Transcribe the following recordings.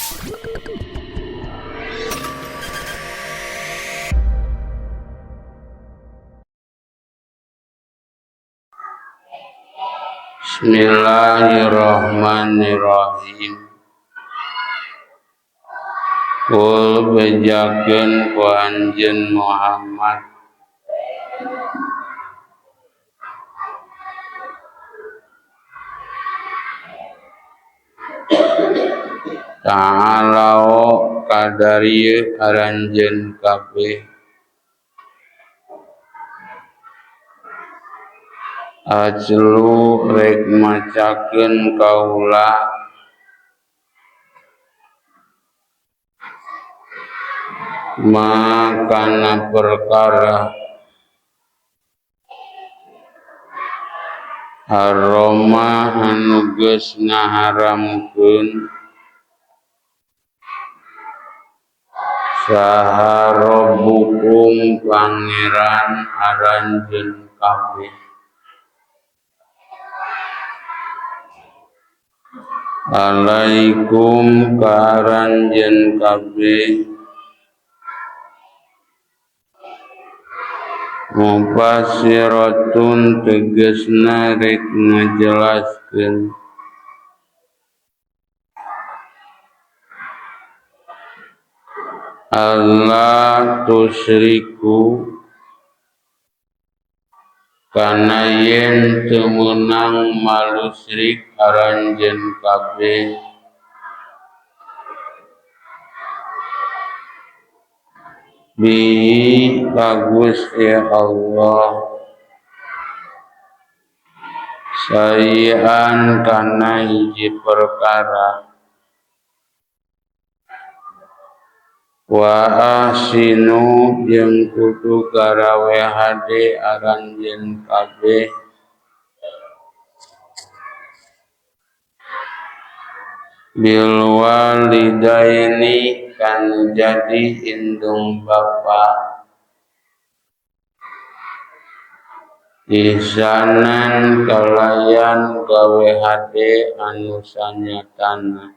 Bismillahirrahmanirrahim. Kul bejakeun ku anjeun Muhammad ta'alao kadarieu aranjeun kabeh ajlu rek macakeun kaula makana perkara haroma anu geus ngaharamkeun saha rabbukum pangeran aranjeun kabeh. Alaikum ka aranjeun kabeh mufassiratun tegasna rek ngajelaskeun Allah tusriku kana yen teu meunang malusrik aranjeun kabeh bihi ka Gusti Allah sayan kana hiji perkara wa ahsinu jeung kudu garawe hade aranjeun kabeh bil walidaini kanu jadi indung bapa ihsanan kalayan gawe hade anu sanyatana.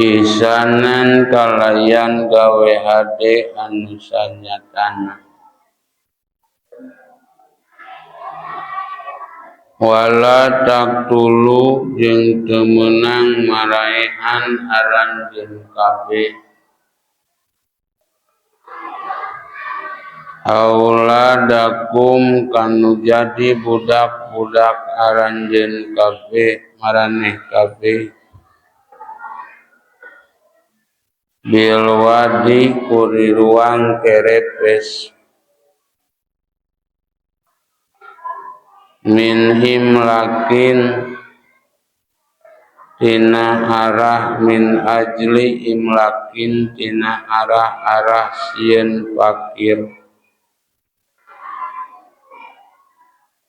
Ihsanan kalayan gawe hade anu sanyatana wala taqtulu jeung teu meunang maraehan aranjeun kabeh auladakum kanu jadi budak-budak aranjeun kabeh maraneh kabeh bilwadi kuriruang kerepes min imlakin tina arah min ajli imlakin tina arah-arah sieun fakir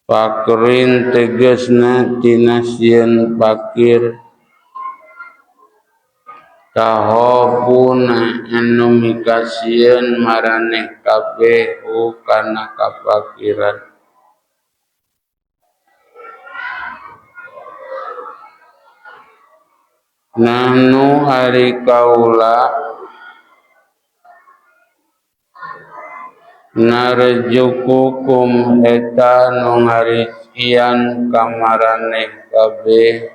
fakrin tegasna tina sieun fakir tahopuna anu mikasieun maraneh kabeh kana kafakiran. Nahnu ari kaula Narjukukum eta nu ngarijian ka maraneh kabeh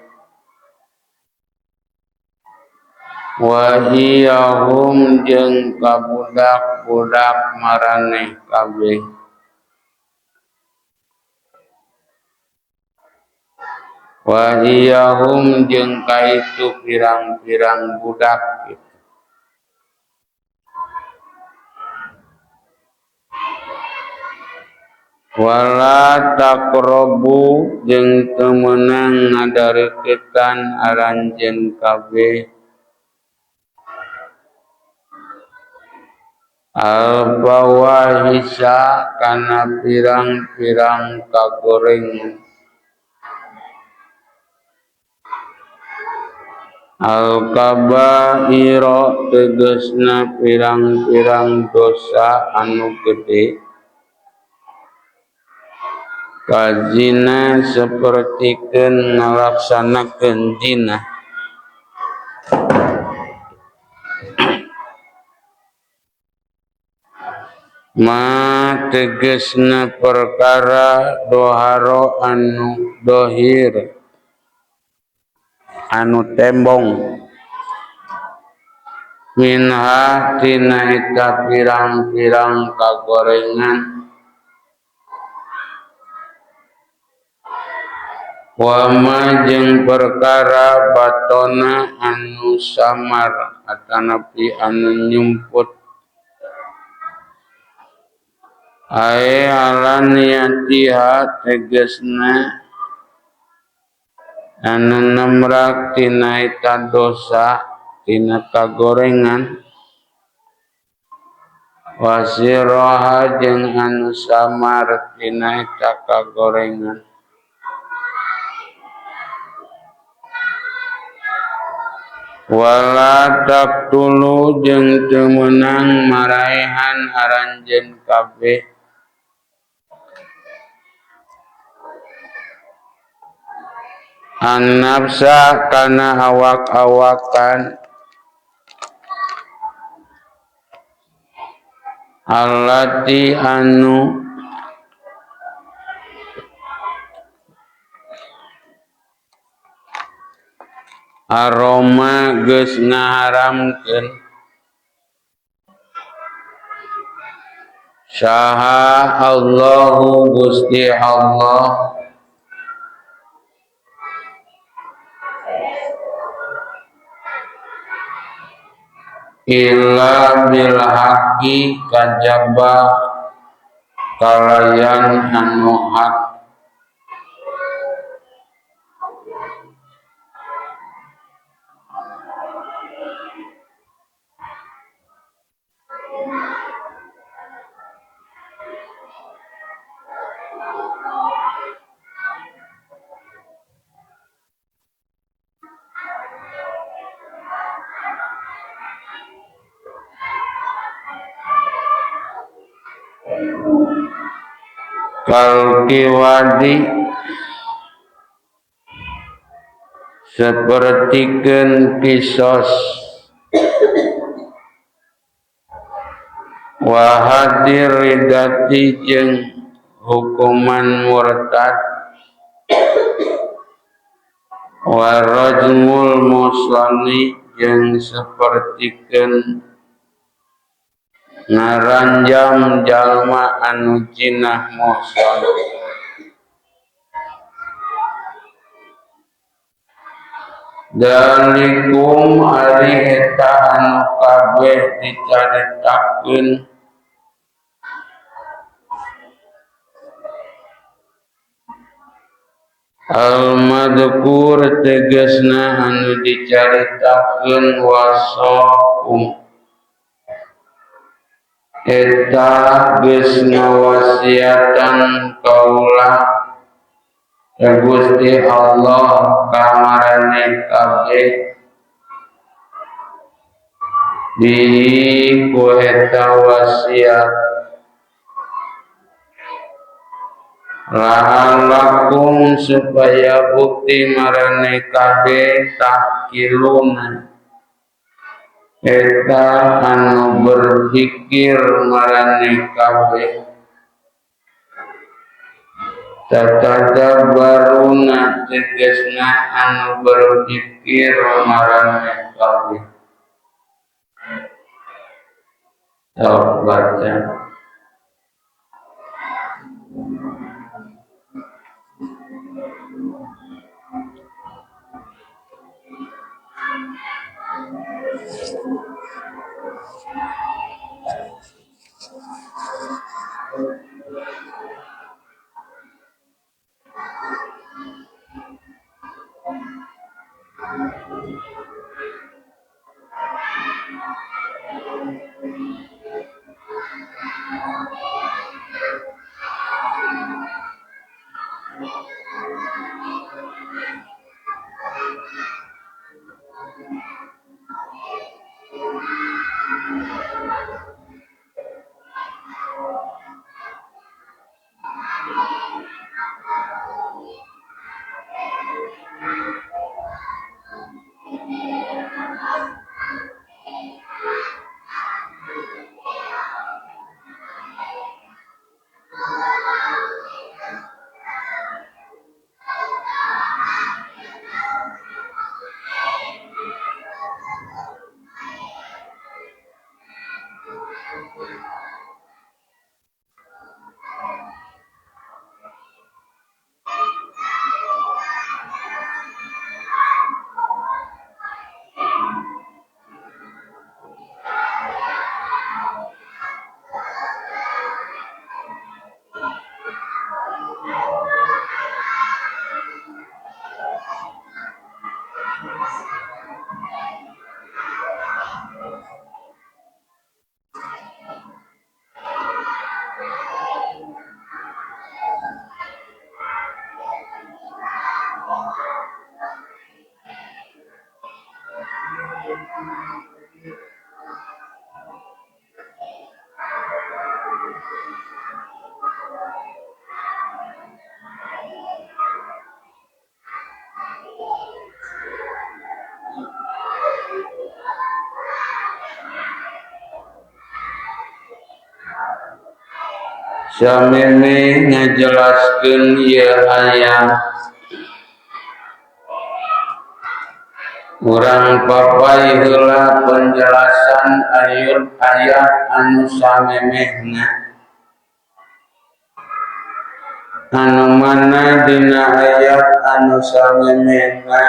wa iyahum jeung ka budak-budak maraneh kabeh. Wa iyahum jeung ka itu pirang-pirang budak gitu. Wala taqrabu jeung teu meunang ngadareuketan aranjeun kabeh al-fawahisa kana pirang-pirang kagoreng al-kabaira tegasna pirang-pirang dosa anu gede kazina sapertikeun ngalaksanakeun zina. Ma tegasna perkara doharo anu dohir anu tembong minha tina eta pirang-pirang kagorengan wama jeung perkara batona anu samar atanapi anu nyumput ae alaniyatiha tegasna anu nemrak tina eta dosa tina kagorengan wasiroha jeung anu samar tina eta kagorengan. Wala taqtulu jeung teu meunang maraehan aranjeun kabeh an-nafsa kana awak-awakan allati anu aroma geus ngaharamkeun saha Allahu Gusti Allah illa bil haqqi kajaba kalayan anu hak. Kalkiwadi sapertikeun kisos wa hadir ridati jeung hukuman murtad wa rajmul muslani jeung sapertikeun ngaranjam jalma anu jinah muhsan. Dalikum ari eta anu kabeh dicaritakeun al-madhkur tegasna anu dicaritakeun wasakum eta geus ngawasiatan kaula ka Gusti Allah ka maraneh kabeh bihi ku eta wasiat la'allakum supaya bukti maraneh kabeh tahkiluna Eta anu berpikir maraneh kabeh tatadabbaruna tegasna anu berpikir maraneh kabeh. Sok baca. Sameme ngajelaskeun ieu ayat urang papay heula penjelasan ayat anu samemehna anu mana dina ayat anu samemehna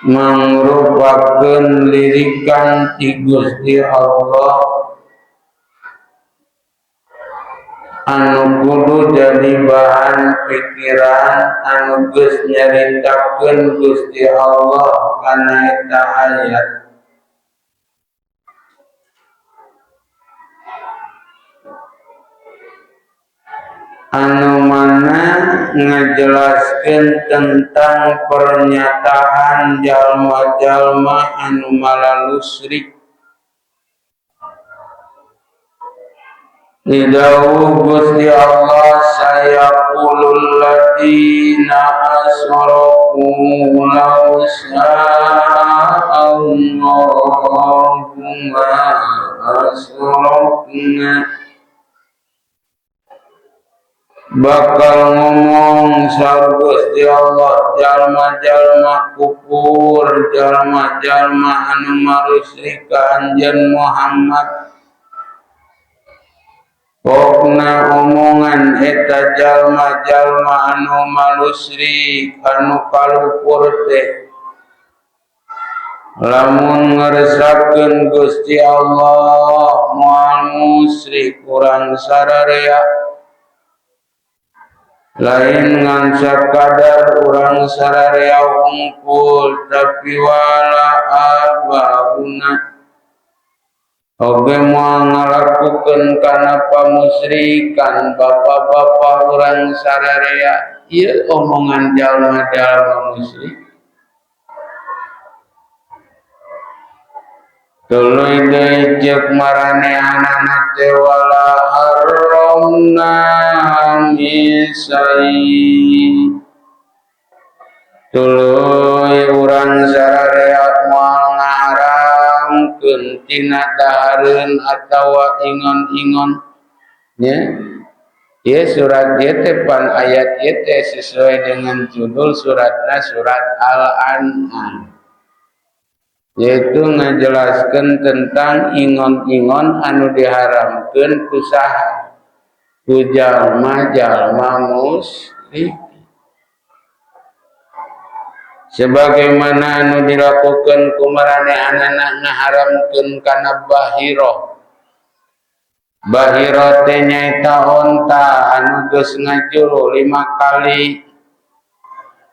mangrupakeun lirikan ti Gusti Allah anu kudu jadi bahan pikiran anu geus nyaritakeun Gusti Allah kana eta ayat. Anu mana ngajelaskeun tentang pernyataan jalma-jalma anu malalusrik. Didawuh Gusti Allah sayaqulul ladina asrafu law syaa Allahu ma asrafna. Bakal ngomong saur Gusti Allah jalma-jalma kufur, jalma-jalma anu marusrik ka anjeun Muhammad. Pokna omongan eta jalma-jalma anu malusrik anu kalupur teh lamun ngeresakeun Gusti Allah moal musrik urang sararea. Lain ngan sakadar urang sararea hungkul tapi wala abauna oge moal ngalakukeun kana pamusrikan bapa-bapa urang sararea. Ieu omongan jalma-jalma musyrik. Tuluy deui ceuk maranehanana teh wala harramna min syai. Tuluy urang sararea moal ngaharamkeun tina dahareun atawa ingon-ingon nya. Ieu surat ieu teh pan ayat ieu teh sesuai dengan judul suratna surat Al-An'am, yaitu ngajelaskeun tentang ingon-ingon anu diharamkeun ku saha, ku jalma-jalma musyrik, sebagaimana anu dilakukan ku maranehanana ngaharamkeun kana bahirah. Bahirah teh nyaeta onta anu geus ngajuru 5 kali.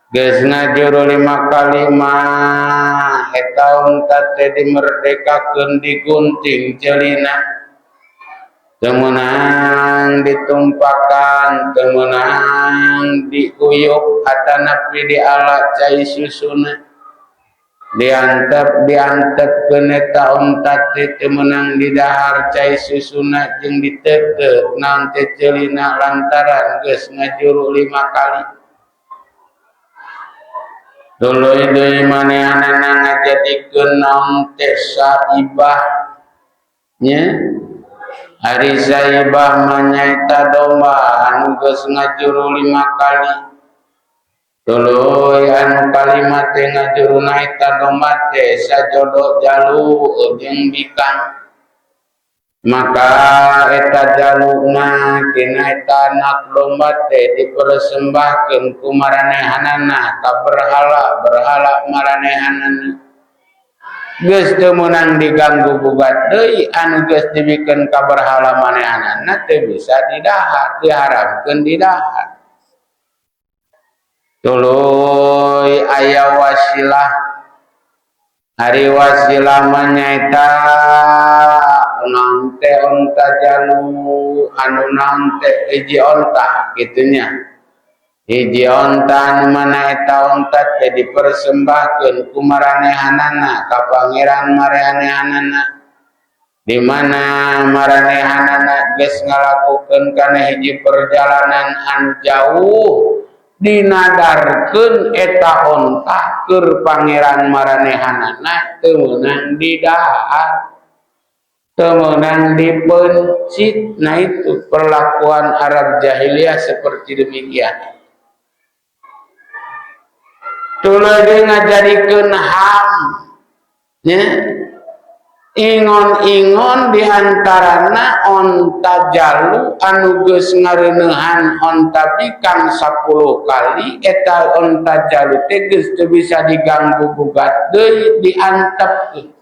Geus ngajuru 5 kali mah eta onta teh dimerdekakeun, digunting celina, teu meunang ditumpakan, teu meunang diuyuk atanapi diala cai susuna. Diantep, diantepkeun eta onta teh teu meunang didahar cai susuna jeung diteuteup naon teh ceulina lantaran geus ngajuru 5 kali. Tuluy deui manehanana ngajadikeun naon teh saibah nya. Ari saibah mah nyaeta domba anu geus ngajuru 5 kali. Tuluy anu kalima teh ngajuruna eta domba teh sajodo jalu jeung bikang. Maka eta jaluna tina eta anak domba teh dipersembahkeun ku maranehanana ka berhala berhala maranehanana. Geus teu meunang diganggu gugat deui anu geus dibikeun ka berhala manehanana teu bisa didahar, diharamkeun didahar. Tuluy aya wasilah. Ari wasilah mah nyaeta naon teh onta jalu anu naon teh hiji onta kitu nya. Hiji onta anu mana eta onta teh dipersembahkeun ku maranehanana ka pangeran maranehanana. Di mana maranehanana geus ngalakukeun kana hiji perjalanan anu jauh, dinadarkeun eta onta keur pangeran maranehanana teu meunang didahar, teu meunang dipencit. Nah itu perlakuan Arab jahiliyah seperti demikian. Tuluy deui ngajadikeun ham nya, ingon-ingon diantarana onta jalu anu geus ngareuneuhan onta bikang 10 kali, eta onta jalu teh geus teu bisa diganggu gugat deui, diantepkeun,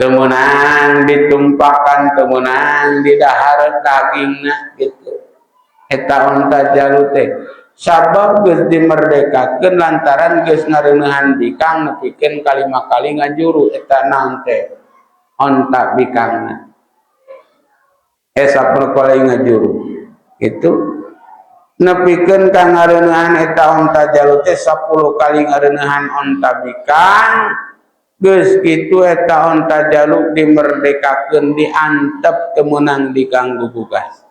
teu meunang ditumpakan, teu meunang didahar dagingna gitu. Eta onta jalu teh sabab geus dimerdekakeun lantaran geus ngareuneuhan bikang nepikeun ka 5 kali ngajuru eta naon teh onta bikangna. 10 kali ngajuru itu nepikeun ka ngareuneuhan eta onta jalu teh 10 kali ngareuneuhan onta bikang. Geus kitu eta onta jalu dimerdekakeun, diantep, teu meunang diganggu gugat.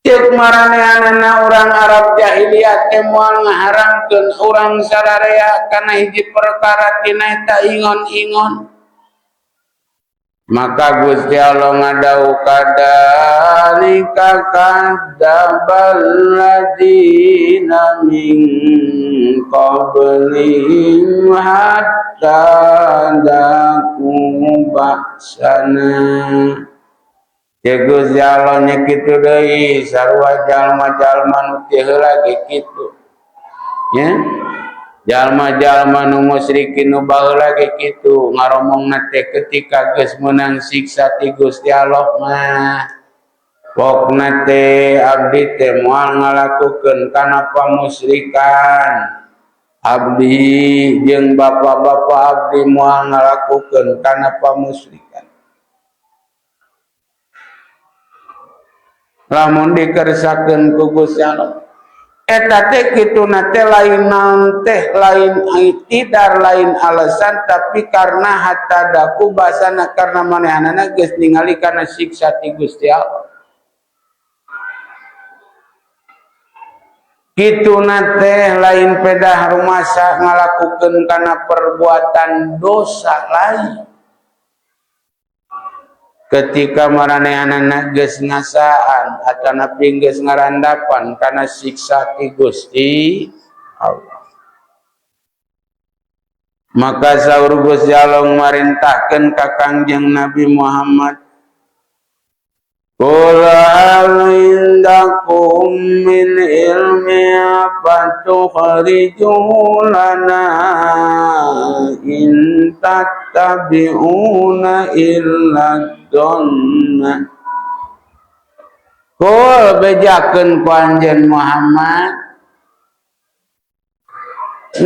Ceuk maranehanana urang Arab jahiliyah teh moal ngaharamkeun urang sararea kana hiji perkara tina eta ingon-ingon. Maka Gusti Allah ngadau kadzalika kadzdzabal ladzina min qablihim hatta dzaqu ba'sana. Ya Gusti Allah nya kitu deui sarua jalma-jalma nu teu heula ge kitu. Ya. Jalma-jalma nu musyrikin nu baheula ge kitu ngaromongna teh ketika geus meunang siksa ti Gusti Allah mah. Pokna teh abdi teh moal ngalakukeun kana pamusyrikan. Abdi jeung bapa-bapa abdi moal ngalakukeun kana pamusyrikan. Lamun dikersakeun ku Gusti Allah eta teh kituna teh lain naon teh, lain itidar, lain alasan, tapi karena hatadaku basana karena manehanana geus ningali kana siksa ti Gusti Allah. Kituna teh lain pedah rumasa ngalakukeun kana perbuatan dosa lain. Ketika maranehanana geus ngasaan atanapi geus ngarandapan kana siksa ti Gusti Allah. Maka saur Gusti Allah marintahkeun ka Kangjeng Nabi Muhammad, Qul hal indakum min ilmi fatukhrijuhu lana in tattabi'una illa dhanna. Qul bejakeun ku anjeun Muhammad,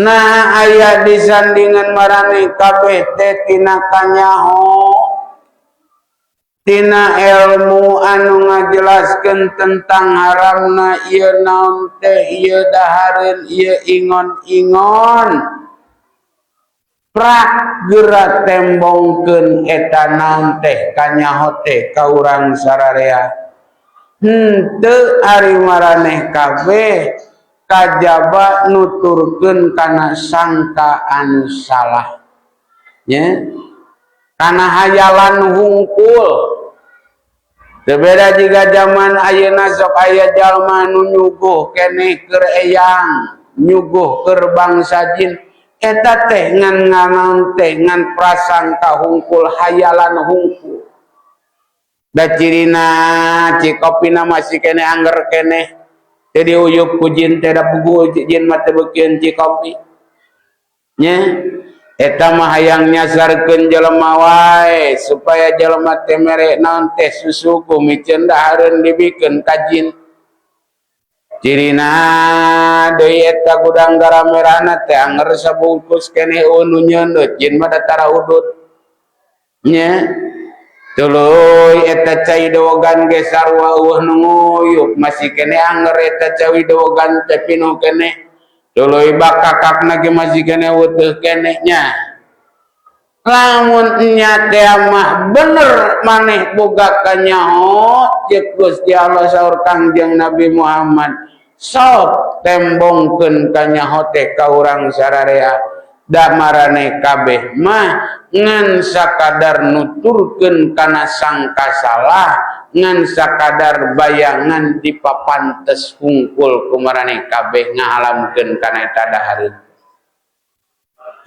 nah aya disandingan maraneh kabeh teh tina kanyaho, tina ilmu anu ngajelaskeun tentang haramna ieu naon teh, ieu dahareun, ieu ingon-ingon, prak geura tembongkeun eta naon teh kanyaho teh ka urang sararea. Henteu ari maraneh kabeh kajaba nuturkeun kana sangka anu salah nya, kana hayalan hungkul. Teu beda jiga zaman ayeuna sok aya jalma nu nyuguh keneh keur eyang, nyuguh keur bangsa jin, eta teh ngan nganaon teh ngan prasangka hungkul, hayalan hungkul. Da cirina cikopina masih keneh angger keneh teu diuyup ku jin teh, da puguh jin mah teu beukeun cikopi nya. Eta mah hayang nyasarkeun jelema wae supaya jelema teh mere naon teh susuku miceun dahareun dibikeun ka jin. Cirina deui eta gudang garam merahna teh anger sabungkus keneh nu nyeundeut, jin mah da tara udut nya. Tuluy eta cai dowogan ge sarua eueuh nu nguyup, masih keneh anger eta cai dowogan teh pinuh keneh. Tuluy bakakakna ge masih keneh weutuh keneh nya. Lamun nya teh mah bener maneh boga kanyaho ceuk Gusti Allah saur Kangjeng Nabi Muhammad, sok tembongkeun kanyaho teh ka urang sararea. Da maraneh kabeh mah ngan sakadar nuturkeun kana sangka salah, ngan sakadar bayangan dipapantes hungkul ku maraneh kabeh ngahalamkeun kana eta dahareun.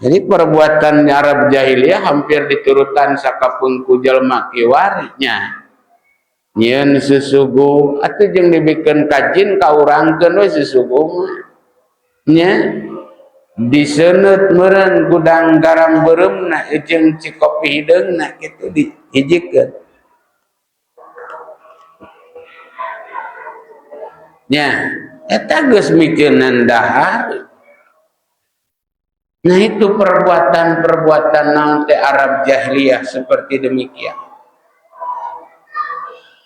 Jadi perbuatan Arab jahiliyah hampir diturutan sakapeung ku jelema kiwari nya. Nyieun susugu atuh jeung dibikeun ka jin kaurangkeun we susugu mah nya. Diseuneup meureun gudang garam beureumna jeung cikopi hideungna kitu dihijikeun nya, eta geus mikeunan dahar. Nah itu perbuatan-perbuatan naon teh Arab jahiliyah seperti demikian.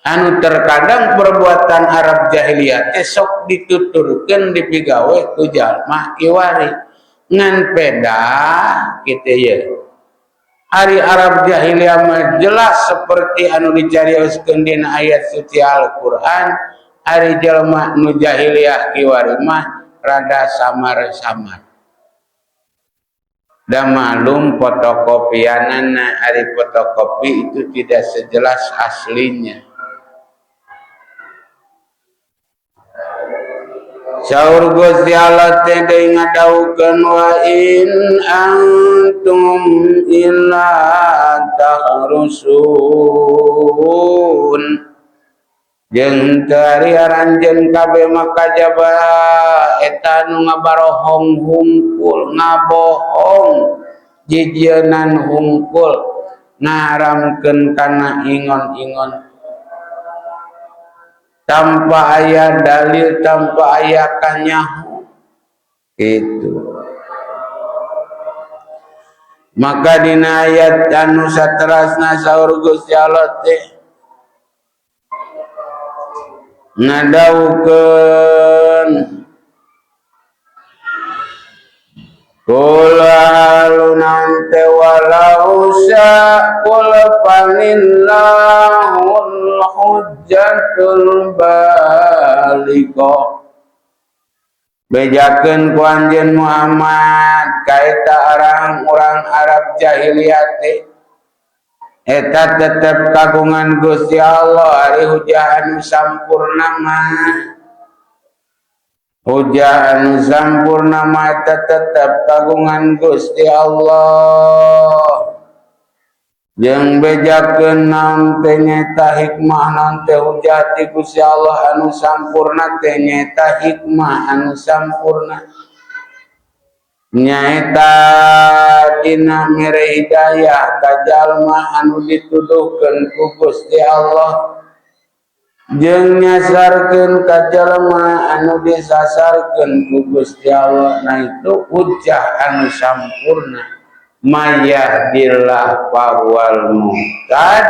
Anu terkadang perbuatan Arab jahiliyah teh sok dituturkeun dipigawe ku jalma kiwari ngan pedah kitu ye. Ari Arab jahiliyah mah jelas seperti anu dicarioskeun dina ayat suci Al-Qur'an, ari jalma nu jahiliyah kiwari mah rada samar-samar. Da malum fotokopianana, ari fotokopi itu tidak sejelas aslinya. Saur Gusti Allah teh deui ngadawuhkeun wa in antum illa takhrusun. Jeung teu ari aranjeun kabeh maka jaba eta nu ngabarohong hungkul, ngabohong jijienan hungkul, ngaharamkeun kana ingon-ingon tanpa aya dalil, tanpa aya kanyaho gitu. Maka dina ayat anu saterasna saur Gusti Allah teh ngadawuhkeun qul halunan te walau sya qul falillahul hujjatul baligh. Bejakeun ku anjeun Muhammad ka eta orang-orang Arab jahiliyah teh eta tetep kagungan Gusti Allah ari hujah anu sampurna mah. Hujah anu sampurna mah eta tetep kagungan Gusti Allah. Jeung bejakeun naon teh nyaeta hikmah naon teh hujah ti Gusti Allah anu sampurna teh nyaeta hikmah anu sampurna. Nyaeta dina mere hidayah ka jalma anu dituduhkeun ku Gusti Allah jeung nyasarkeun ka jalma anu disasarkeun ku Gusti Allah. Nah itu hujah anu sampurna. Mayahdillah fahuwal muhtad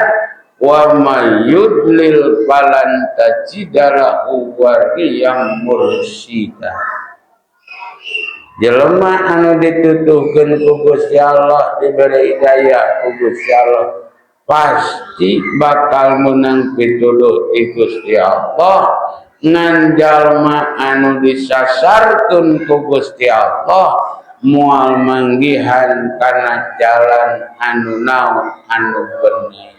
wa may yudlil falan tajidalahu waliyyan mursyida. Jelema anu dituduhkeun ku Gusti Allah diberi hidayah ku Gusti Allah pasti bakal menang pituduh ti Gusti Allah. Ngan jalma anu disasarkeun ku Gusti Allah moal manggihan kana jalan anu naon anu bener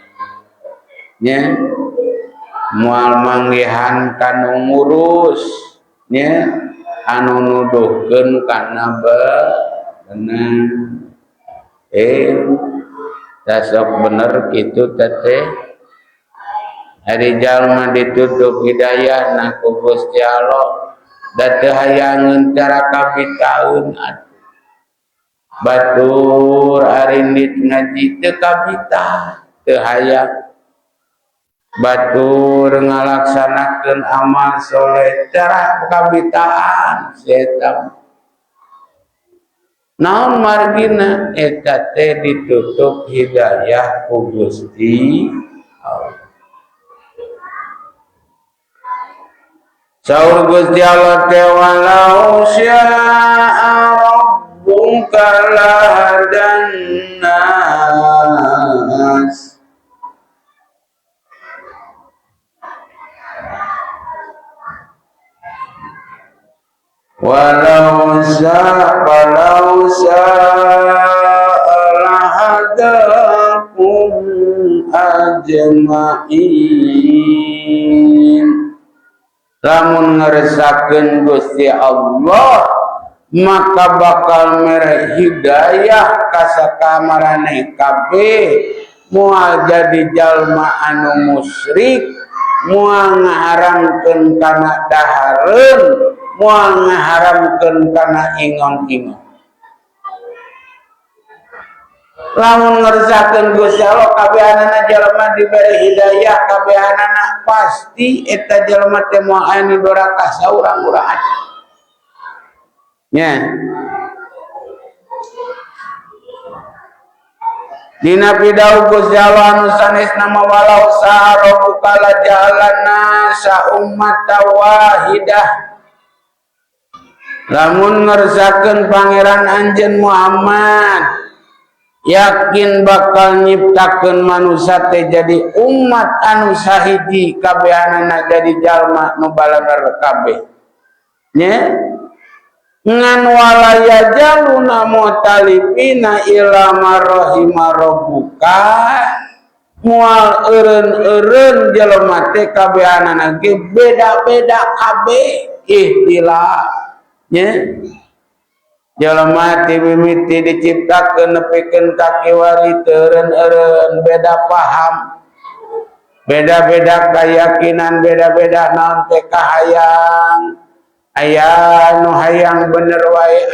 nya, moal manggihan kanu ngurus nya anu nuduhkeun kana bener. Tasok bener kitu teh ari jalma ditutup hidayah na ku Gusti Allah da teu hayangeun cara kabitaeun atuh. Batur arindit ngaji teu kabita teu hayang, batur ngalaksanakeun amal soleh cara kabitaan setan. Naon margina eta teh ditutup hidayah ku Gusti Allah. Saur Gusti Allah teh walau syaa rabbuka lahadan nas. Walau syaa walau syaa lahadakum ajmain. Lamun ngeresakeun Gusti Allah maka bakal mere hidayah ka sakamaraneh kabeh, moal jadi jalma anu musyrik, moal ngaharamkeun kana dahareun, moal ngaharamkeun kana ingon-ingon. Lamun ngeresakeun Gusti Allah kabehanana jalma diberi hidayah kabehanana pasti eta jalma teh moal aya nu doraka saurang-urang aja. Nya. Dina pidauh Gusti Allah anu sanes nama walau sa'a rabbuka la ja'alana sa'ummatan wahidah. Lamun ngeresakeun pangeran anjeun Muhammad yakin bakal nyiptakeun manusia teh jadi umat anu sahiji kabehanana jadi jalma nu balager kabeh. Nya ngan walaya jaluna mutalifina ila marrahima rabbuka, moal eureun-eureun jelema teh kabehanana ge beda-beda kabeh ihtilaf. Nya jelema ti mimiti diciptakeun nepikeun ka kiwari teu eureun-eureun beda paham, beda-beda keyakinan, beda-beda naon teh kahayang. Aya nu hayang bener wae,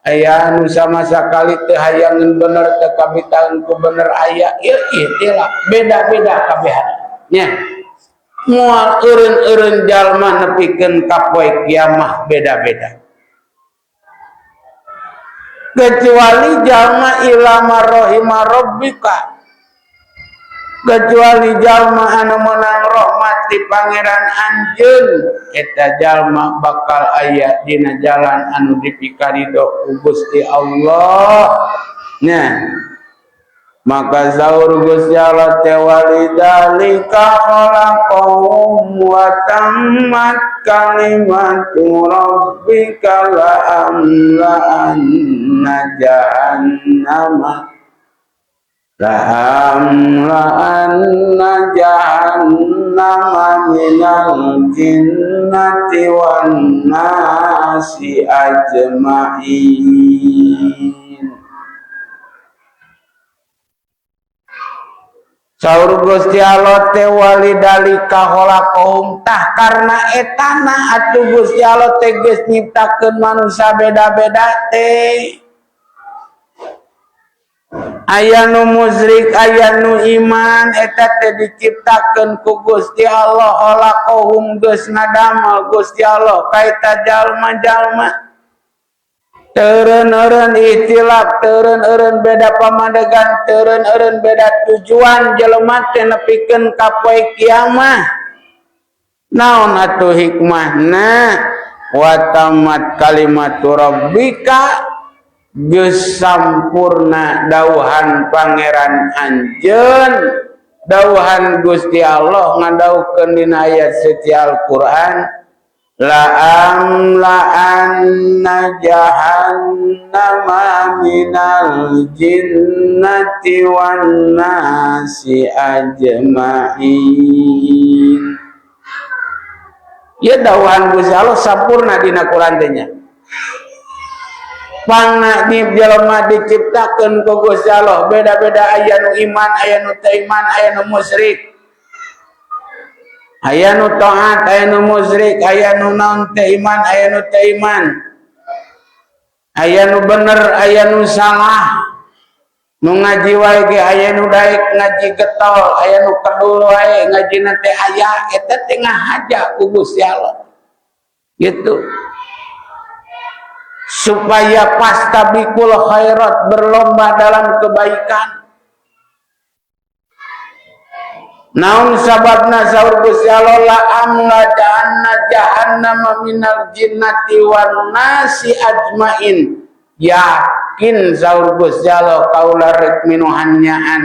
aya nu sama sakali teu hayangeun bener, teu kabitaeun ku bener aya. Ieu ihtilaf beda-beda kabehan. Nya moal eureun-eureun jalma nepikeun ka poe kiamah beda-beda. Kecuali jalma ila marrahima rabbika, kecuali jalma anu meunang rahmat ti pangeran anjeun, eta jalma bakal aya dina jalan anu dipikarido ku Gusti Allah. Nya Maka saur Gusti Allah teh, walidzalika khalaqahum wa tammat kalimatu rabbika la amla anna jahannama, la amla anna jahannama minal jinnati wan nasi ajma'in. Saur Gusti Allah teh, walidalika khalaqahum, tah karena etana atuh Gusti Allah teh geus nyiptakeun manusia beda-beda teh, aya nu musyrik, aya nu iman. Eta teh diciptakeun ku Gusti Allah. Khalaqahum, geus ngadamel Gusti Allah kaita jalma-jalma. Teureun-eureun ikhtilaf, teureun-eureun beda pamandegan, teureun-eureun beda tujuan jelema teh nepikeun ka poe kiamah. Naon atuh hikmahna? Wa tammat kalimatu rabbika, geus sampurna dauhan Pangeran anjeun. Dauhan Gusti Allah ngadaukeun dina ayat suci Al-Qur'an, la amla anna jahannama minal jinnati wan nasi ajma'in. Ya, dauhan Gusti Allah sampurna dina Quran teh nya. Pangna di jelema diciptakeun ku Gusti Allah beda-beda, aya nu iman, aya nu teu iman, aya nu musyrik, aya nu taat, aya nu musyrik, aya nu naon teu iman, aya nu teu iman, aya nu bener, aya nu salah. Nu ngaji wae ge aya nu daek ngaji getol, aya nu kedul wae ngajina teh. Aya eta teh ngahaja ku Gusti Allah gitu supaya fastabiqul khairat, berlomba dalam kebaikan. Naon sababna? Saur Gusti Allah, la amla jahannam jahannama minal jinnati wan nasi ajmain. Yakin saur Gusti Allah, kaula rek minuhan nyaan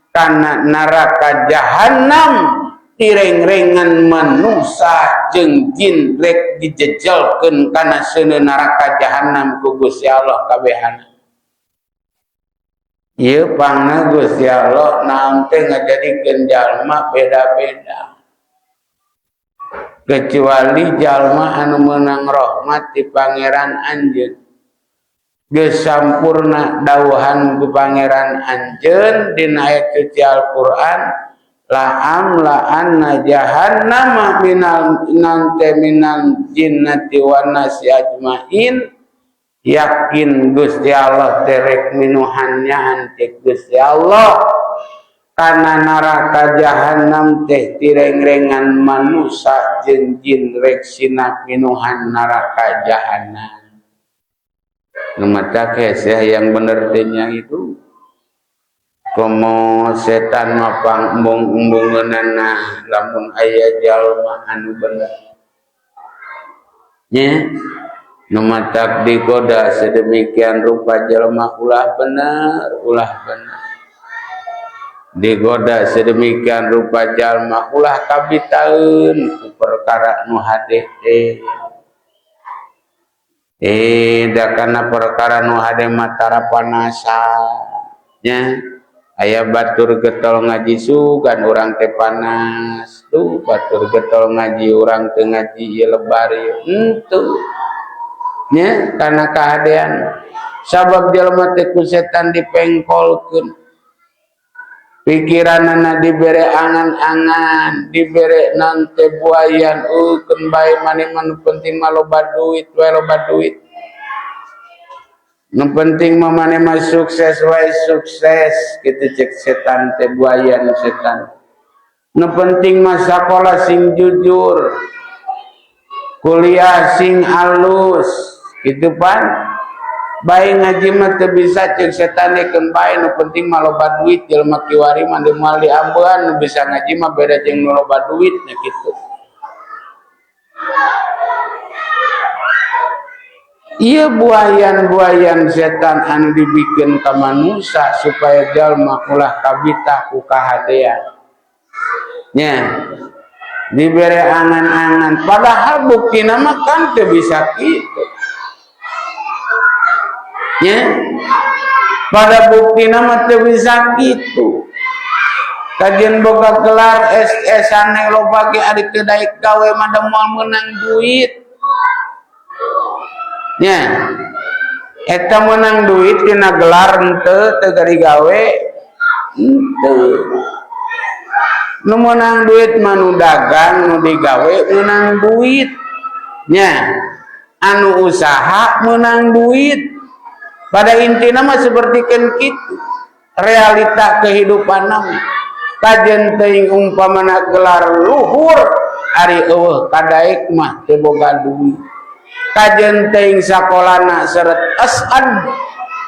kana neraka jahanam tireng-rengan manusia jeung jin, rek dijejelkeun kana seuneu neraka jahanam ku Gusti Allah kabehana. Ieu pangna Gusti Allah naon teh ngajadikeun jalma beda-beda, kecuali jalma anu meunang rahmat ti Pangeran anjeun. Geus sampurna dauhan ku Pangeran anjeun dina ayat suci Al-Qur'an, la amla anna jahannama minal nante minal jinnati wan nasi ajmain. Yakin Gusti Allah terek minuhan nyaan teh Gusti Allah karena neraka jahanam teh tireng-rengan manusia jeung jin, rek sinap minuhan neraka jahanam. Nu matak hese yang bener teh nya itu. Komo setan mah pang embung-embungeunana lamun aya jalma anu bener nya. Nu matak digoda sedemikian rupa jelema ulah bener, ulah bener. Digoda sedemikian rupa jalma ulah kabitaeun ku perkara nu hade teh. Da kana perkara nu hade mah tara panasan nya. Aya batur getol ngaji sugan urang teh panas tuh, batur getol ngaji urang teu ngaji ieu lebar ieu henteu nya, karena kahadean. Sabab jelema teh ku setan dipengkolkeun pikiranana, dibere angan-angan, dibere nante buayan, keun bae maneh mah, nu penting mah loba duit wae, loba duit, nu penting mah maneh mah sukses wae, sukses gitu cek setan teh, buayan setan. Nu penting mah sakola sing jujur, kuliah sing halus gitu pan. Bae ngaji mah teu bisa cek setan, keun bae, nu penting mah loba duit. Jelema kiwari mah moal diambean, nu bisa ngaji mah beda jeung nu loba duit nya gitu. Ieu buayan-buayan setan anu dibikeun ka manusia supaya jalma ulah kabita ku kahadean. Nya dibere angan-angan, padahal buktina mah kan teu bisa kitu. Nya pada buktina mah teu bisa kitu. Kajian boga gelar SS ane loba ge ari teu daek gawe mah da moal meunang duit. Nya eta meunang duit tina gelar henteu, teu gari gawe henteu. Nu meunang duit mah nu dagang, nu digawe meunang duit. Nya anu usaha meunang duit. Pada intina mah seperti kan kitu realita kehidupan mah. Kajen teuing umpamana gelar luhur ari eueuh kadaek mah teu boga duit. Kajen teuing sakolana seret SN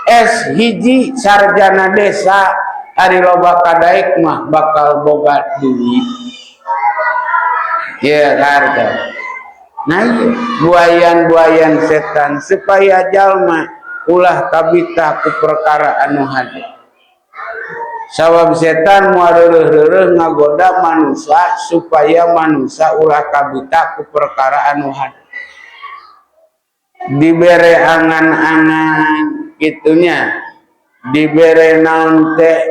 S hiji sarjana desa ari loba kadaek mah bakal boga duit. Ya harga. Nah ieu buayan-buayan setan supaya jalma ulah kabita ku perkara anu hade. Sabab setan moal reureuh-reureuh ngagoda manusia supaya manusia ulah kabita ku perkara anu hade. Dibere angan-angan kitunya, dibere naon teh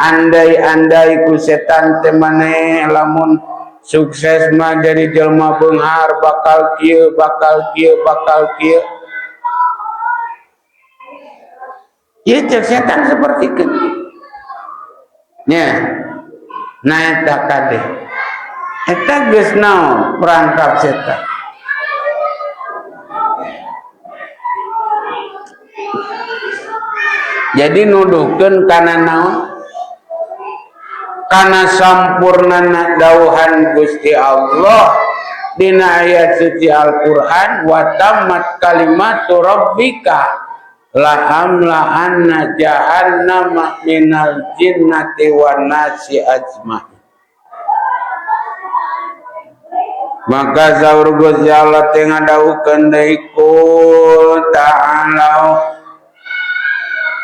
andai-andai ku setan teh maneh lamun sukses mah jadi jelma beunghar bakal kieu bakal kieu bakal kieu. Ieu cek setan seperti itu. Nya. Nah eta kade. Eta geus naon perangkap setan. Jadi nuduhkeun kana naon? Kana sampurnana dauhan Gusti Allah dina ayat suci Al-Qur'an wa tammat kalimatu rabbika la amla anna jahannama minal jinnati wan nasi ajmain. Maka saur Gusti Allah teh ngadawuhkeun deui qul ta'alau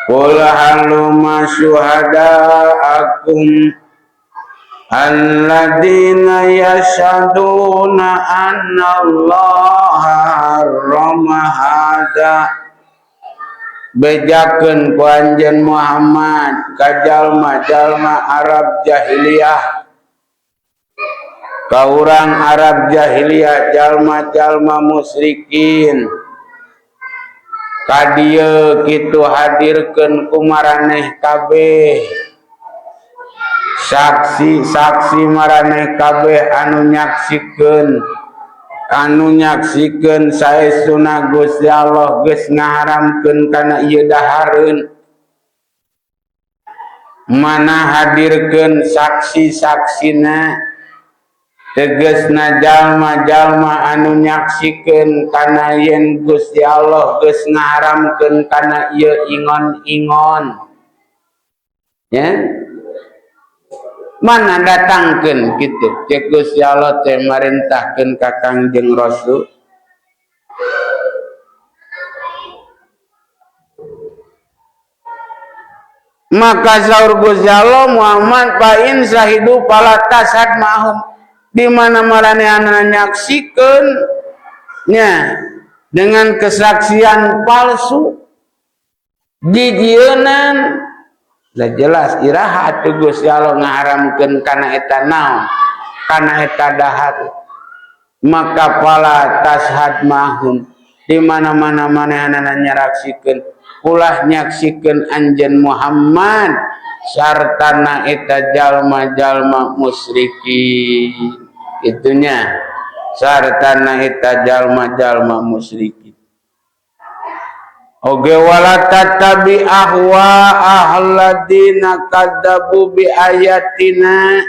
qul halumma syuhada'akum alladzina yashhaduna anna Allaha harrama hadza. Bejakeun ku anjeun Muhammad ka jalma-jalma Arab jahiliyah, ka urang Arab jahiliyah, jalma-jalma musyrikin, ka dieu kitu hadirkeun ku maraneh kabeh saksi-saksi maraneh kabeh anu nyaksikeun, anu nyaksikeun saestuna Gusti Allah geus ngaharamkeun kana ieu dahareun. Mana hadirkeun saksi-saksina, tegasna jalma-jalma anu nyaksikeun kana yen Gusti Allah geus ngaharamkeun kana ieu ingon-ingon. Ya. Mana datangkeun kitu cek Gusti Allah teh marintahkeun ka Kangjeng Rasul. Maka saur Gusti Allah Muhammad fa in sahidu fala tasad ma'hum, di mana maranehanna nyaksikeun nya dengan kesaksian palsu dijieunnan. Lah jelas iraha atuh Gusti Allah ngaharamkeun kana eta naon, kana eta dahar. Maka fala tashhad mahum, di mana-mana manehanana nyaraksikeun ulah nyaksikeun anjeun Muhammad sartana eta jalma-jalma musyrikin. Itunya sartana eta jalma-jalma musyrikin. Oge wala tatabi ahwa ahladina kadzabu bi ayatina.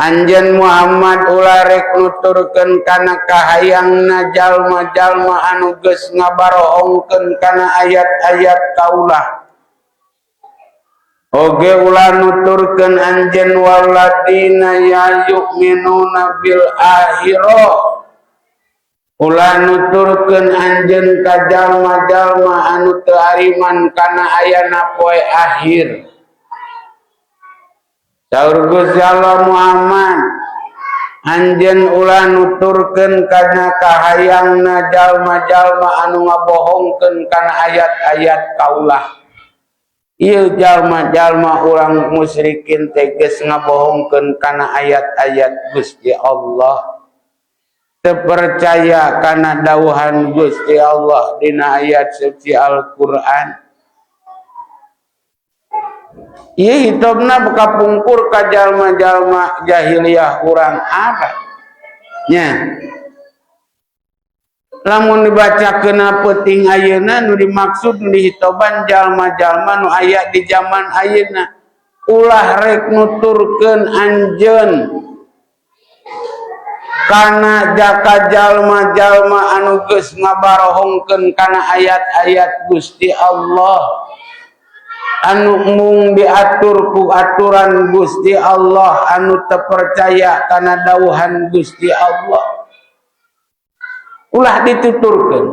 Anjeun Muhammad ulah rek nuturkeun kana kahayangna jalma-jalma anu geus ngabarohongkeun kana ayat-ayat kaulah. Oge ulah nuturkeun anjeun waladina ya yu'minuna bil akhirah. Ulah nuturkeun anjeun ka jalma-jalma anu teu ariman kana ayana poe akhir. Saur Gusti Allah, Muhammad, anjeun ulah nuturkeun kana kahayangna jalma-jalma anu ngabohongkeun kana ayat-ayat kaulah. Ieu jalma-jalma urang musyrikin teh geus ngabohongkeun kana ayat-ayat Gusti Allah, terpercaya karena dawuhan Gusti Allah dina ayat suci Al-Qur'an. Ieu hitobna kapungkur ka jalma-jalma jahiliyah urang Arab nya. Lamun dibaca kena peuting ayeuna, nu dimaksud, nu dihitoban jalma-jalma nu aya di zaman ayeuna. Ulah rek nuturkeun anjeun kana jaka jalma-jalma anu geus ngabarohongkeun kana ayat-ayat Gusti Allah, anu mung diatur ku aturan Gusti Allah, anu terpercaya kana dawuhan Gusti Allah. Ulah dituturkeun,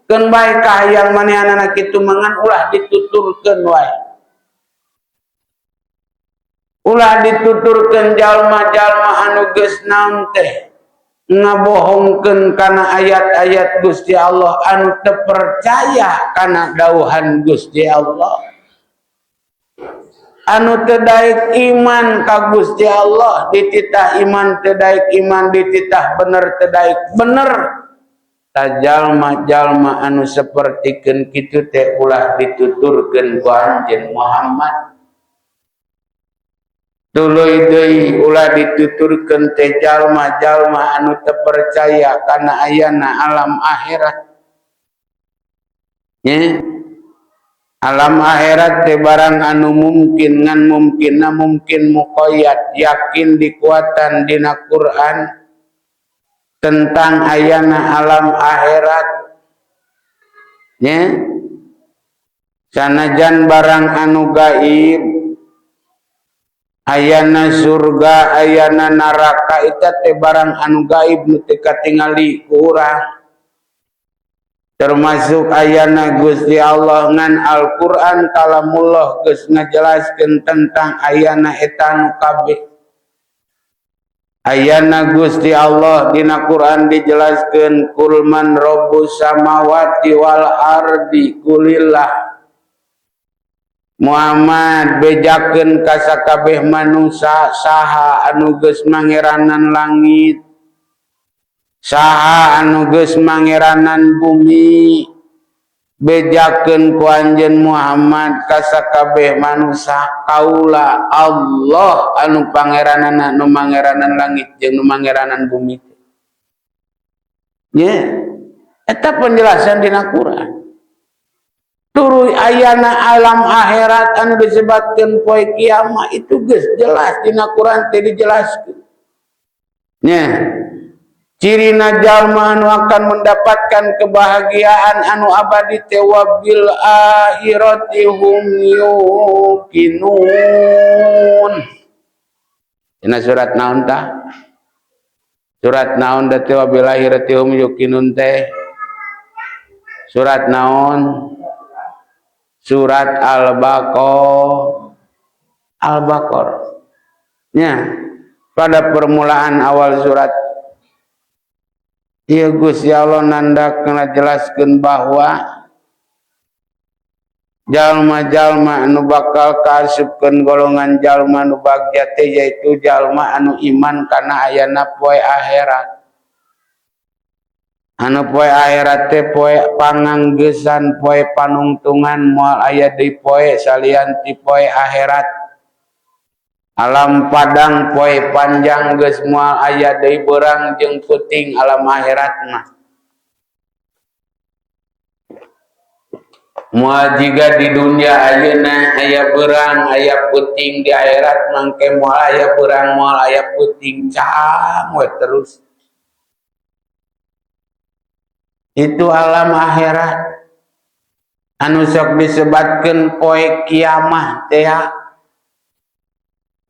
keun bae kahayang manehanana kitu, mangan ulah dituturkeun wae. Ulah dituturkeun jalma-jalma anu geus naon teh ngabohongkeun kana ayat-ayat Gusti Allah, anu terpercaya kana dawuhan Gusti Allah, anu teu daek iman ka Gusti Allah. Dititah iman teu daek iman, dititah bener teu daek bener. Tah, jalma-jalma anu sapertikeun kitu teh ulah dituturkeun ku anjeun Muhammad. Tuluy deui, ulah dituturkeun teh jalma-jalma anu teu percaya kana ayana alam akhirat nya. Alam akhirat teh barang anu mungkin, ngan mungkinna mungkin muqayyad, yakin dikuatan dina Quran tentang ayana alam akhirat nya. Sanajan barang anu gaib, ayana surga, ayana neraka, eta teh barang anu gaib nu teu katingali ku urang, termasuk ayana Gusti Allah, ngan Al-Qur'an kalamullah geus ngajelaskeun tentang ayana eta nu kabeh. Ayana Gusti Allah dina Quran dijelaskeun, "Qul man rabbus samawati wal ardi qulillah." Muhammad, bejakeun ka sakabeh manusia, saha anu geus mangeranan langit, saha anu geus mangeranan bumi? Bejakeun ku anjeun Muhammad ka sakabeh manusia, kaula Allah anu pangeranana, nu mangeranan langit jeung nu mangeranan bumi nya. Eta penjelasan dina Quran. Tuluy ayana alam akhirat anu disebutkeun poe kiamat, itu geus jelas dina Quran teh dijelaskeun nya. Cirina jalma anu akan mendapatkan kebahagiaan anu abadi teh wabil akhirati hum yuqinun. Dina surat naon tah? Surat naon teh wabil akhirati hum yuqinun teh? Surat naon? Surat Al-Baqarah. Al-Baqarah nya, pada permulaan awal surat. Ieu Gusti Allah nandak jelaskeun bahwa jalma-jalma anu bakal kaasupkeun golongan jalma anu bagja teh yaitu jalma anu iman kana ayana poe akhirat. Anu poe akhirat teh poe panganggesan, poe panungtungan, moal aya deui poe salian ti poe akhirat. Alam padang poe panjang, geus moal aya deui beurang jeung peuting alam akhirat mah. Moal jiga di dunia ayeuna aya beurang aya peuting, di akhirat mangke moal aya beurang, moal aya peuting, caang we terus. Itu alam akhirat anu sok disebatkeun poe kiamah teh.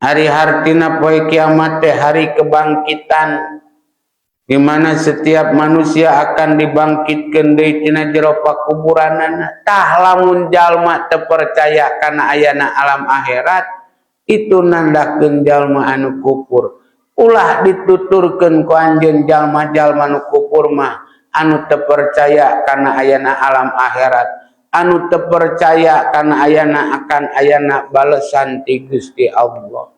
Hari hartina poe kiamat teh hari kebangkitan. Di mana setiap manusia akan dibangkitkeun deui tina jero pakuburanana. Tah, lamun jalma teu percaya kana ayana alam akhirat, itu nandakeun jalma anu kufur. Ulah dituturkeun ku anjeun jalma-jalma nu kufur mah anu teu percaya kana ayana alam akhirat, anu teu percaya kana ayana akan ayana balesan ti Gusti Allah.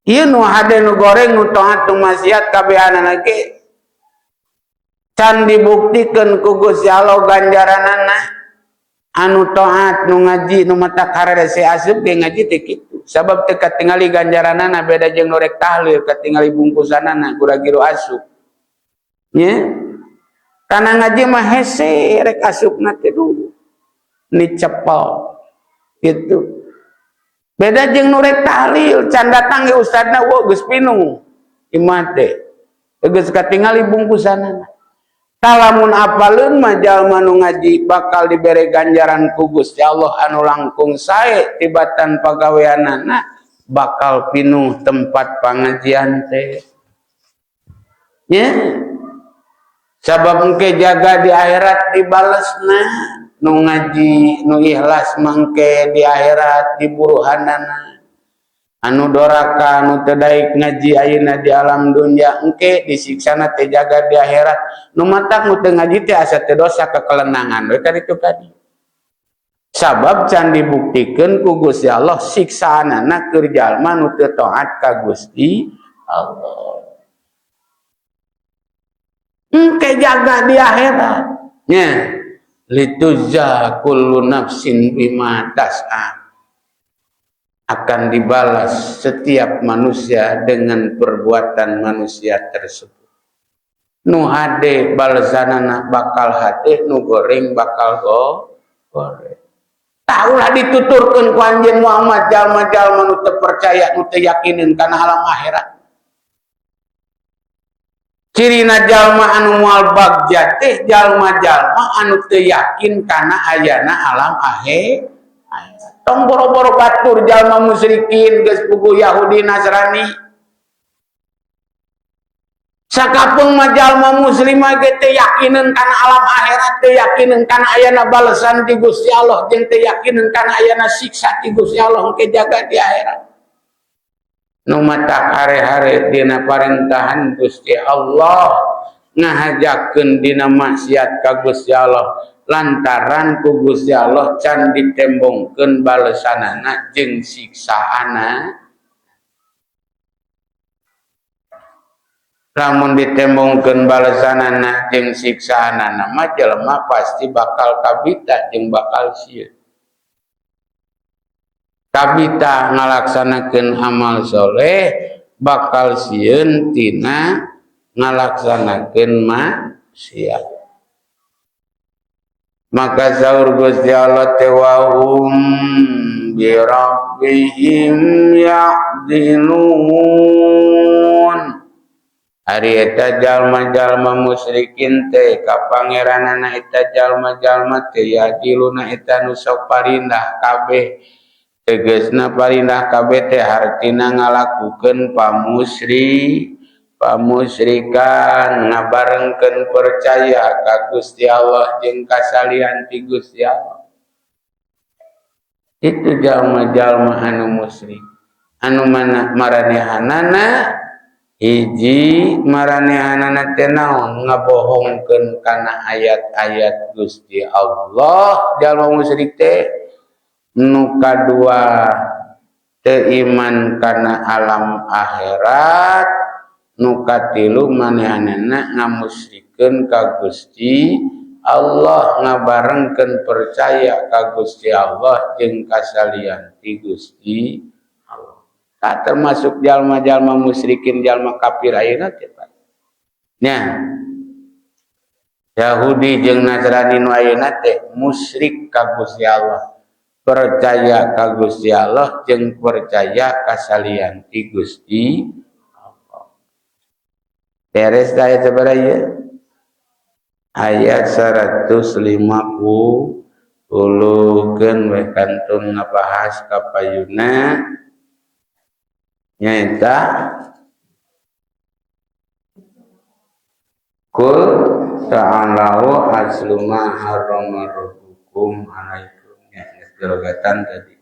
Ieu nu hade, nu goreng, nu taat, nu maksiat, kabehanana ge can dibuktikeun ku Gusti Allah ganjaranana. Anu taat, nu ngaji, nu mata karede si asup ge ngaji teh kitu, sabab teu katingali ganjaranana. Beda jeung nu rek tahlil, katingali bungkusanana, gura-giru asup nya. Kana ngaji mah hese rek asupna teh dulu ni cepel gitu. Beda jeung nu rek tahlil, can datang ge ustadna, wah, geus pinuh imah teh, geus katingali bungkusanana. Lamun apaleun mah, jalma nu ngaji bakal dibere ganjaran ku Gusti Allah anu langkung sae tibatan pagaweanana, bakal pinuh tempat pengajian teh nya, sabab engke jaga di akhirat dibalesna. Nu ngaji nu ikhlas mangke di akhirat diburuhanana. Anu doraka, anu teu daek ngaji ayeuna di alam dunya, engke disiksana teh jaga di akhirat. Nu matak nu teu ngaji teh asa teu dosa, kekelenangan we ka ditu tadi, sabab can dibuktikeun ku Gusti Allah siksaanana keur jalma nu teu taat ka Gusti Allah. Engke jaga di akhirat nya, litujza kullu nafsin bima tas'a, akan dibalas setiap manusia dengan perbuatan manusia tersebut. Nu hade balesanana bakal hade, nu goreng bakal goreng. Tah, ulah dituturkeun ku anjeun Muhammad jalma-jalma nu teu percaya, nu teu yakinin kana alam akhirat. Cirina jalma anu moal bagja teh jalma-jalma anu teu yakin kana ayana alam akhir. Tong boro-boro batur, jalma musyrikin geus puguh Yahudi Nasrani. Sakapeung mah jalma muslim ge teu yakineun kana alam akhirat, teu yakineun kana ayana balesan ti Gusti Allah, jeung teu yakineun kana ayana siksa ti Gusti Allah engke jaga di akhirat. Nu matak hare-hare dina parentahan Gusti Allah, ngahajakeun dina maksiat ka Gusti Allah, lantaran ku Gusti Allah can ditembongkeun balesanana jeung siksaana. Lamun ditembongkeun balesanana jeung siksaanana mah, jelema pasti bakal kabita jeung bakal sieun. Kabita ngalaksanakeun amal soleh, bakal sieun tina ngalaksanakeun maksiat. Maka saur Gusti Allah teh, wahum bi rabbihim ya'dilun. Ari eta jalma-jalma musyrikin teh ka pangeranana eta jalma-jalma teh ya'diluna, eta nu sok parindah kabeh. Tegesna parindah kabeh teh hartina ngalakukeun pamusrikan, ngabarengkeun percaya ka Gusti Allah jeung kasalian ti Gusti Allah. Itu jalma-jalma anu musyrik. Anu mana maranehanana? Hiji maranehanana teh naon? Ngabohongkeun kana ayat-ayat Gusti Allah jalma musyrik teh. Nu kadua, teu iman kana alam akhirat. Nu katilu, manehanana ngamusyrikeun ka Gusti Allah, ngabarengkeun percaya ka Gusti Allah jeung kasalian ti Gusti Allah. Tak termasuk jalma-jalma musyrikin, jalma kafir ayeuna teh, Pak. Nya. Yahudi jeung Nasrani nu ayeuna teh musyrik ka Gusti Allah. Percaya ka Gusti Allah jeung percaya kasalian ti Gusti Allah. Beres ayat sabaraha ieu? Ayat 150 keun we kantun ngabahas ka payuna, nyaeta Qul ta'alau atlu ma harrama rabbukum alaikum. Ya, geus dilogatan tadi.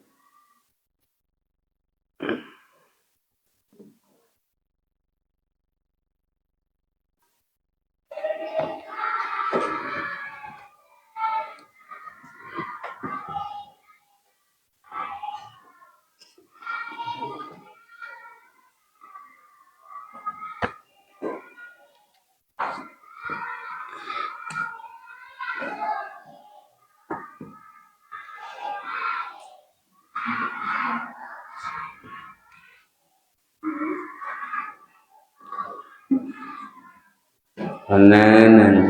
Anan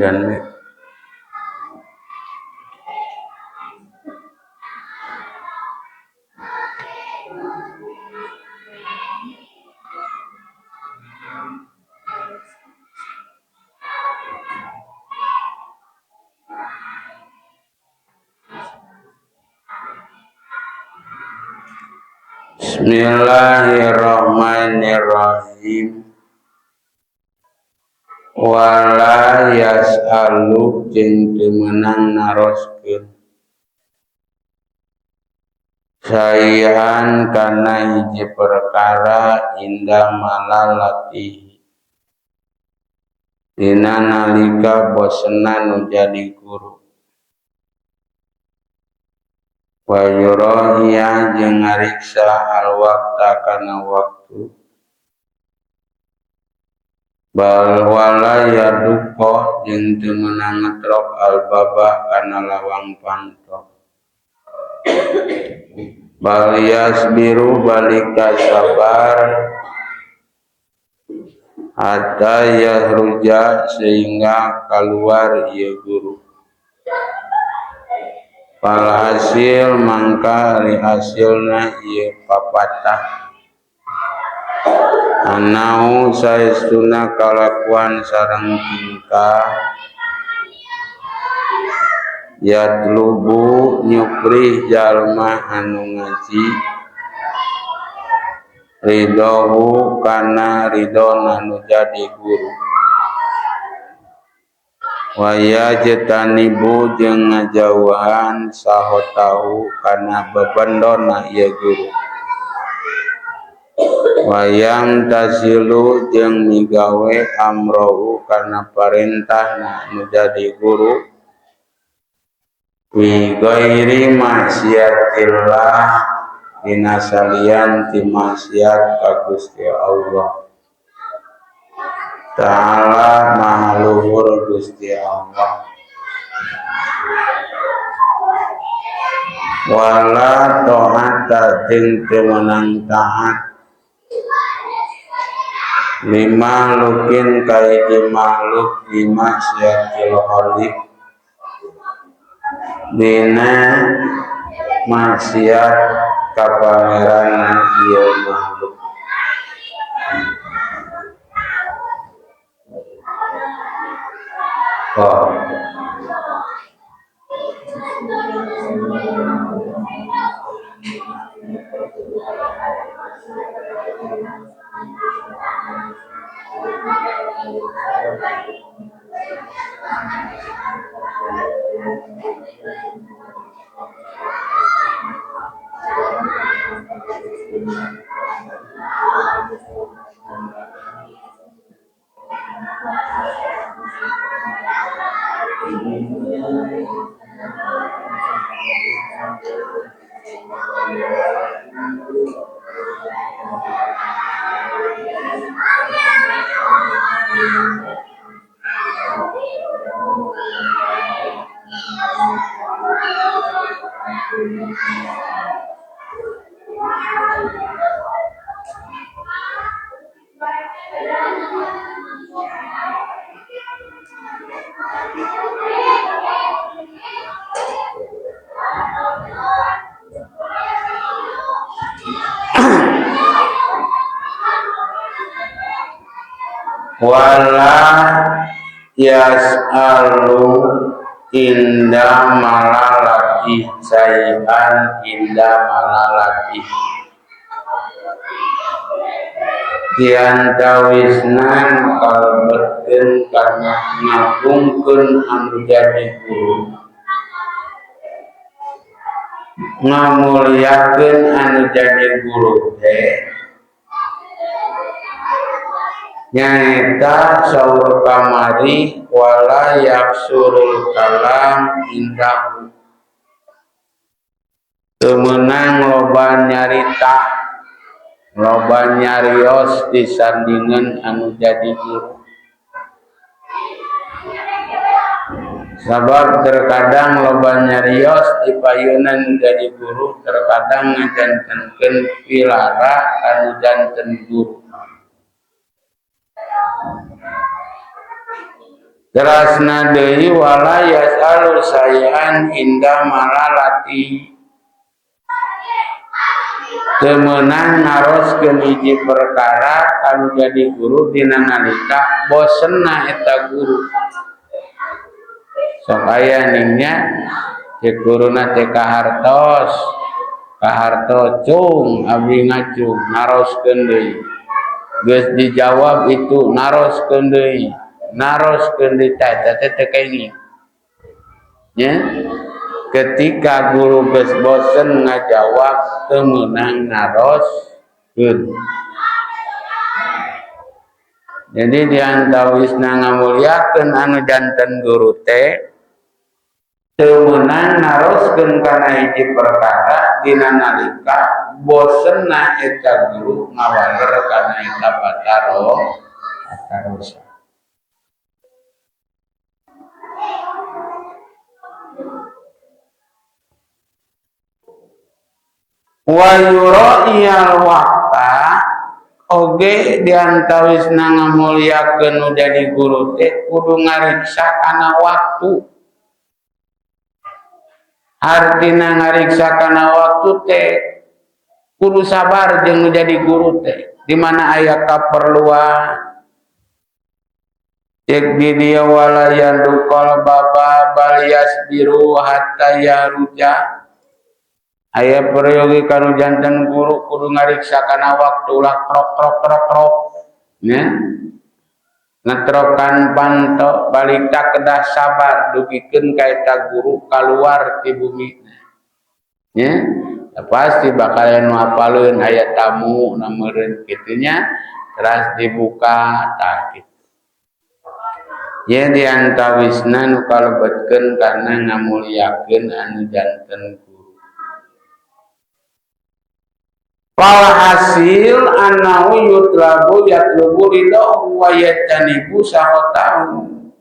Bismillahirrahmanirrahim. Wala yas'alu jeung teu meunang naroskeun sayan kana hiji perkara inda malalatihi dina nalika bosenna nu jadi guru wa yurahiya jeung ngariksa al waqta kana waktu bal wala yaduqa jeung teu meunang ngetrok al baba kana lawang panto bal yasbiru balika sabar hatta yahruja sehingga keluar ieu guru falhasil mangka ari hasilna ieu papatah anau saestuna kalakuan sareng tingkah yatlubu nyuprih jalma anu ngaji ridhohu kana ridhona nu jadi guru wa yajtanibu jeung ngajauhan sahotahu kana bebendona ieu guru wayang tasilu jeung migawe amrohu kana parentahna nu jadi guru fi ghairi maksiatillah dina salian ti maksiat ka Gusti Allah Ta'ala maha luhur Gusti Allah wala ta'ata jeung teu meunang taat lima lukin kaiji makhluk lima siatil khaliq dina maksiat ka pangeranna ieu makhluk. Oh. Wala yas'alu inda malalati sayan inda malalati. Diantawisna kalebetkeun kana ngagungkeun anu jadi guru, ngamuliakeun anu jadi guru teh nyaeta saur kamari wala yaksurul kalam indahu, teu meunang loba nyarita, loba nyarios disandingan anu jadi guru. Sabab terkadang loba nyarios di payunan jadi guru, terkadang ngajantenkeun pilara anu janten guru. Terasna deui wala yasalu sayan inda malalati, teu meunang naroskeun hiji perkara anu jadi guru dina nalika bosenna eta guru. Sok aya ningnya cek guruna teh kahartos, kahartos cung abdi ngacung naroskeun deui. Geus dijawab itu naroskeun deui, naroskeun deui tah eta teh teu kenging. Nya ketika guru geus bosen ngajawab teu meunang naroskeun. Jadi diantawisna ngamuliakeun anu janten guru teh teu meunang naroskeun kana hiji perkara dina nalika bosenna eta guru ngawaler kana eta patarosan. Wa yura'iyal waqta oge diantawisna ngamuliakeun nu jadi guru teh kudu ngariksa kana waktu. Artina ngariksa kana waktu teh kudu sabar jeung nu jadi guru teh di mana aya kaperluan. Cek di dia wala yadukal baba bal yasbiru hatta yahruja. Aya peryogi kanu janten guru kudu ngariksa kana waktu ulah krok krok krok krok nya. Ngetrokan panto balik tak kedah sabar dugikeun ka eta guru kaluar ti bumi nya. Pasti bakal nu apaleun aya tamu na meureun kitu nya, teras dibuka tah kitu. Ye diantawisna nu kalebetkeun kana ngamuliakeun anu janten guru. Walhasil annahu yutlabu yatlubu ridhahu wa yajtanibu sakhatahu.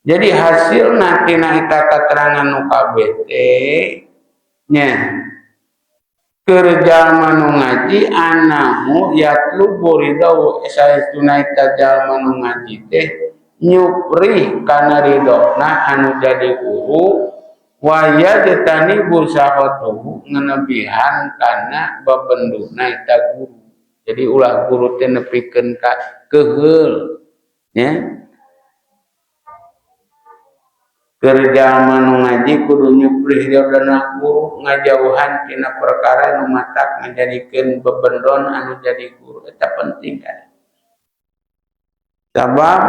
Jadi hasilna tina eta katerangan nu kabeh teh nya keur jalma nu ngaji annahu yatlubu ridhahu, saestuna eta jalma nu ngaji teh nyuprih kana ridhona anu jadi guru wa yajtanibu sakhatahu, ngenebihan kana babenduna eta guru. Jadi ulah guru teh nepikeun ka keheul nya. Keur jalma nu ngaji kudu nyuprih ridhona guru, ngajauhan tina perkara nu matak ngajadikeun bebendon anu jadi guru. Eta penting kan. Sabab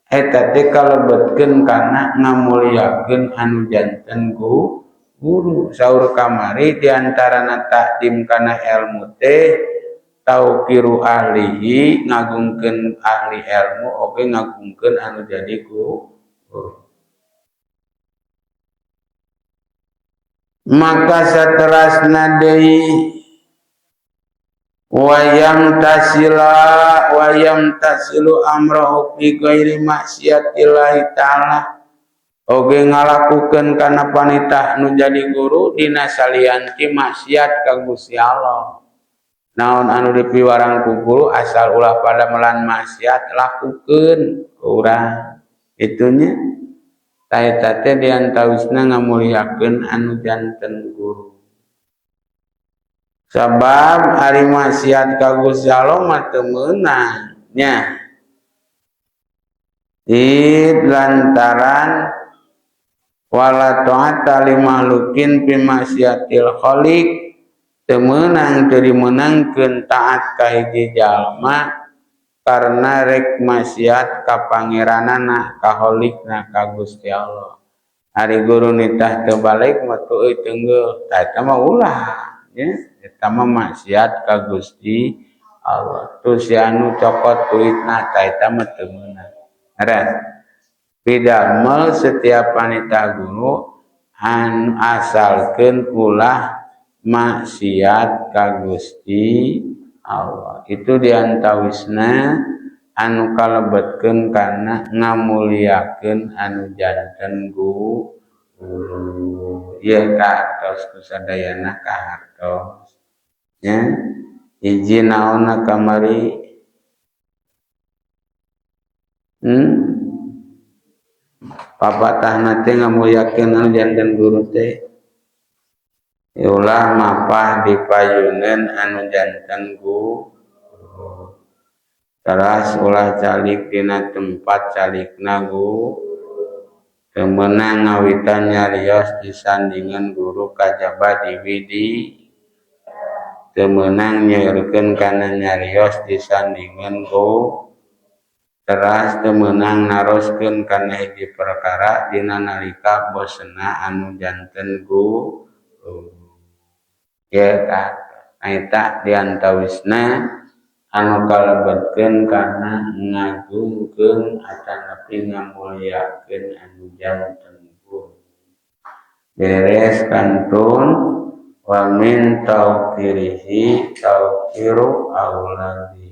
eta teh kalebetkeun kana ngamuliakeun anu janten guru. Saur kamari diantarana takdim kana ilmu teh tauqiru ahlihi, ngagungkeun ahli ilmu oge ngagungkeun anu jadi guru. Maka saterasna deui wayam tasila wayam tasilu amrahu fi ghairi maksiatillahi ta'ala, oge ngalakukeun kana panitah nu jadi guru dina salian ti maksiat ka Gusti Allah. Naon anu dipiwarang ku guru asal ulah pada melan maksiat lakukeun ku urang. Itunya ta eta teh diantawisna ngamuliakeun anu janten guru. Sabab ari maksiat ka Gusti Allah mah teu meunang nya. Id lantaran wala ta'ata li makhlukin fi maksiatil khaliq, Teu meunang teu dimeunangkeun taat ka hiji jalma karena rek maksiat ka pangeranana, ka Kholikna, ka Gusti Allah. Ari guru nitah teu balik mah teu euy teunggeuh, tah eta mah ulah nya, eta mah maksiat ka Gusti Allah. Tuh si anu cokot duitna, tah eta mah teu meunang. Beres. Pidamel setiap panitah guru anu asalkeun ulah maksiat ka Gusti Allah. Itu diantawisna anu kalebetkeun kana ngamuliakeun anu janten guru. Ieu kahartos ku sadayana kahartos. Nya, hiji naonna kamari? Papatahna teh ngamuliakeun anu janten guru teh ulah mapah dipayuneun anu janten guru. Teras ulah calik dina tempat calikna guru. Teu meunang ngawitan nyarios disandingan guru kajaba diwidi. Teu meunang nyaurkeun kana nyarios disandingan guru. Teras teu meunang naroskeun kana hiji perkara dina nalika bosna anu janten guru. Ieu eta diantawisna anu kalebetkeun kana ngagungkeun atanapi ngamuliakeun anu janten guru. Beres kantun wa min tauqirihi tauqiru auladi.